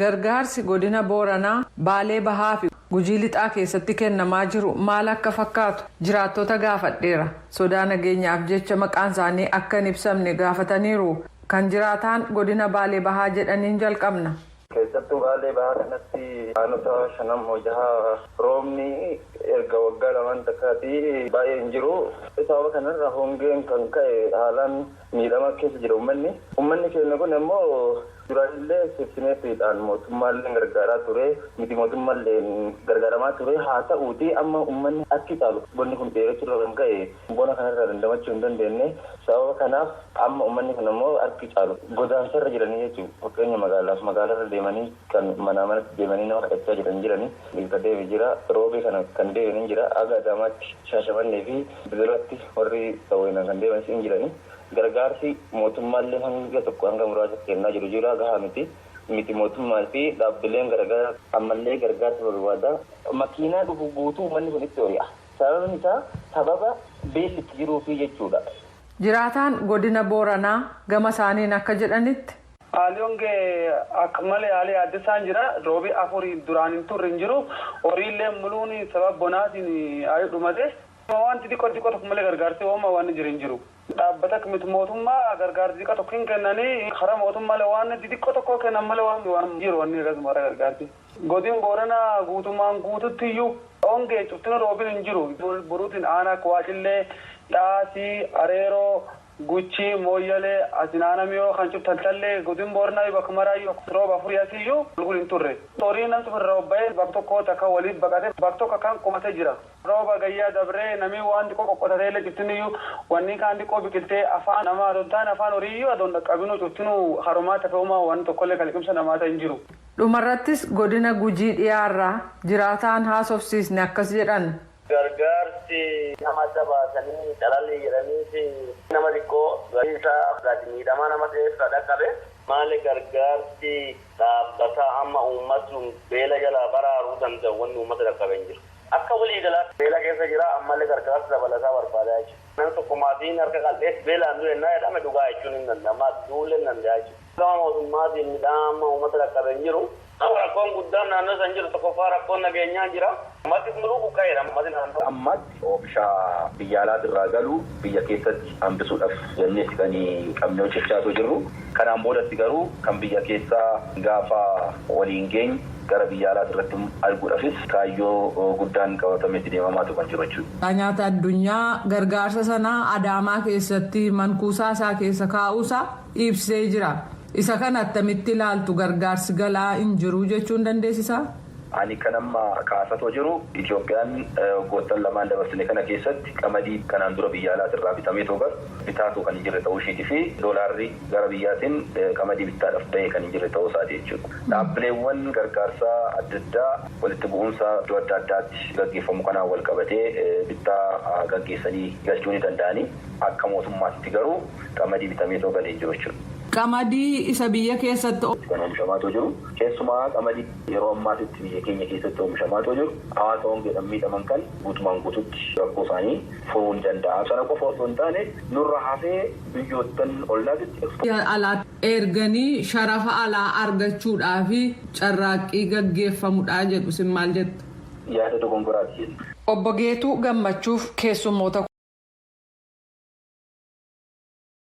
Gargaarsi godina Booranaa, Baalee Bahaa fi Gujii Lixaa keessatti kennamaa jiru maal akka fakkaatu jiraattota gaafadheera. Sodaa nageenyaaf jecha maqaan isaanii akka hin ibsamne gaafataniiru. Kan jiraataan godina Baalee Bahaa jedhaniin jalqabna. Keessattuu Baalee Bahaa kanatti aanota shanan jaha roobni erga waggaa 2n takkaati baay'ee hin jiru. Sababa kanarra hongeen kan ka'e haalaan miidhama keessa jira uummanni. Uummanni keenya kun immoo duraanillee safetyneetiidhaan mootummaallee gargaaraa ture, miti mootummaallee gargaaramaa ture. Haa ta'uuti, amma uummanni akki caalu bonni kun dheerachuu kan ka'e bona kanarraa dandamachuu hin dandeenye. Sababa kanaaf amma uummanni kun immoo harki caalu godaansarra jiranii jechuudha. Fakkeenya, magaalaaf magaalarra deemanii, kan manaa manatti deemanii nama kadhachaa jiran jiranii kan deeme jira. Roobee kana kan deeman jira. Aga Adaamaatti, Shaashamannee fi Bidiratti warri ta'uudhaan kan deeman hin jiranii. Gargaarsi mootummaallee hanga tokko, hanga muraasa kennaa jiru jira, gahaa miti. Miti mootummaa fi dhaabbileen garaagaraa ammallee gargaarsa barbaada. Makiinaa dhufu guutuu uummanni kun itti hori'a. Sababni isaa sababa beelli itti jiruufi jechuudha. Jiraataan godina Booranaa gama isaaniin akka jedhanitti. Haalli hongee akka malee haalli yaaddessaan jira. Roobi afurii duraan hin turre hin jiru. Horiillee muluun sababa bonaatiin haayuu dhumate. Wanti xiqqoo xiqqoo tokko malee gargaarsi uumaa waan jiru hin jiru. Dhaabbata miti mootummaa gargaarsi xiqqoo tokko hin kennanii, karaa mootummaalee waan xixiqqoo tokko kennan malee waan jiru wanni akkasuma gargaarsi. Godin Booranaa guutummaan guututti iyyuu hongee cuftina, roobin hin jiru. Buruutiin aanaa Waacillee, Dhaasii, Areeroo, Guchii, Mooyyalee, Asinaanamiyoo kan cuftaltallee, godin Booranaa bakka maraayyuu rooba afurii asiyyuu qulqullu hin turre. Horiin namni irra obba'ee bakka tokko takka waliin baqatee bakka tokko kan qubatee jira. Rooba gayyaa dabree namni waan xiqqoo qoqqotatee illee cuftiniyyuu wanni kaan xiqqoo biqiltee afaan namaa adoon ta'an afaan horiiyyuu adoon dhaqqabinuu cuftinuu harumaa tafee'umaa waan tokkollee kalqimsa namaa ta'e hin jiru. Dhumarrattis godina Gujii dhiyaarraa jiraataan haasofsiisne akkas jedhan. Gargaarsi nama adda baasanii calalli jedhaniiti nama xiqqoo isaa gadi miidhamaa nama ta'eef dhaqqabe. Maali, gargaarsi dhaabbataa amma uummatni beela jalaa baraaruu danda'u wanni uummata dhaqqabe hin jiru. Akka waliigalaatti beela keessa jira, ammallee gargaarsa dabalataa barbaadaa jechuudha. Namni tokko maatiin harka qal'ees beelaan du'e ennaa jedhame dhugaa jechuun hin danda'ama. Duullee hin danda'a jechuudha. Gama mootummaatiin midhaan amma uummata dhaqqabe hin jiru. Rakkoon guddaan naannoo san jiru, tokkoffaa rakkoon nageenyaa jira. Ummati muluu buqqa'eera. Ummati naannoo. Ammatti oomisha biyya alaatirraa galu biyya keessatti hambisuudhaaf jennee kan qabnee hojjechaa jirru. Kanaan boodatti garuu kan biyya keessaa gaafa waliin geenye gara biyya alaatirratti arguudhaafis kaayyoo guddaan qabatametti deemamaatu kan jiru jechuudha. Nyaata addunyaa gargaarsa sanaa Adaamaa keessatti mankuusaa isaa keessa kaa'uusaa ibsee jira. Isa kana attamitti ilaaltu? Gargaarsi galaa hin jiru jechuun dandeessisaa? Ani kan amma kaasatoo jiru, Itoophiyaan waggoottan 2n dabarsine kana keessatti qamadii kanaan dura biyya alaatirraa bitamee too galu bitaatoo kan hin jirre ta'uu ishiitii fi doolaarri gara biyyaatiin qamadii bittaadhaaf bahee kan hin jirre ta'uu isaati jechuudha. Dhaabbileewwan gargaarsaa adda addaa walitti bu'umsa iddoo adda addaatti gaggeeffamu kanaan wal qabatee bittaa gaggeessanii galchuu ni danda'anii, akka mootummaatti garuu qamadii bitamee too galee hin jiru jechuudha. Qamadii isa biyya keessatti. Kan oomishamaatoo jiru, keessumaa qamadii yeroo ammaatitti biyya keenya keessatti oomishamaatoo jiru, hawaasa hongeedhaan miidhaman kan guutumaan guututti rakkoo isaanii furuu ni danda'a. Sana qofa osoo hin taane, nurra hafee biyyoottan ollaatitti. Alaa erganii sharafa alaa argachuudhaaf carraaqqii gaggeeffamudha jedhu, sin maal jettu? Yaada dogongoraati jenna. Obbo Geetuu Gammachuuf keessummoota.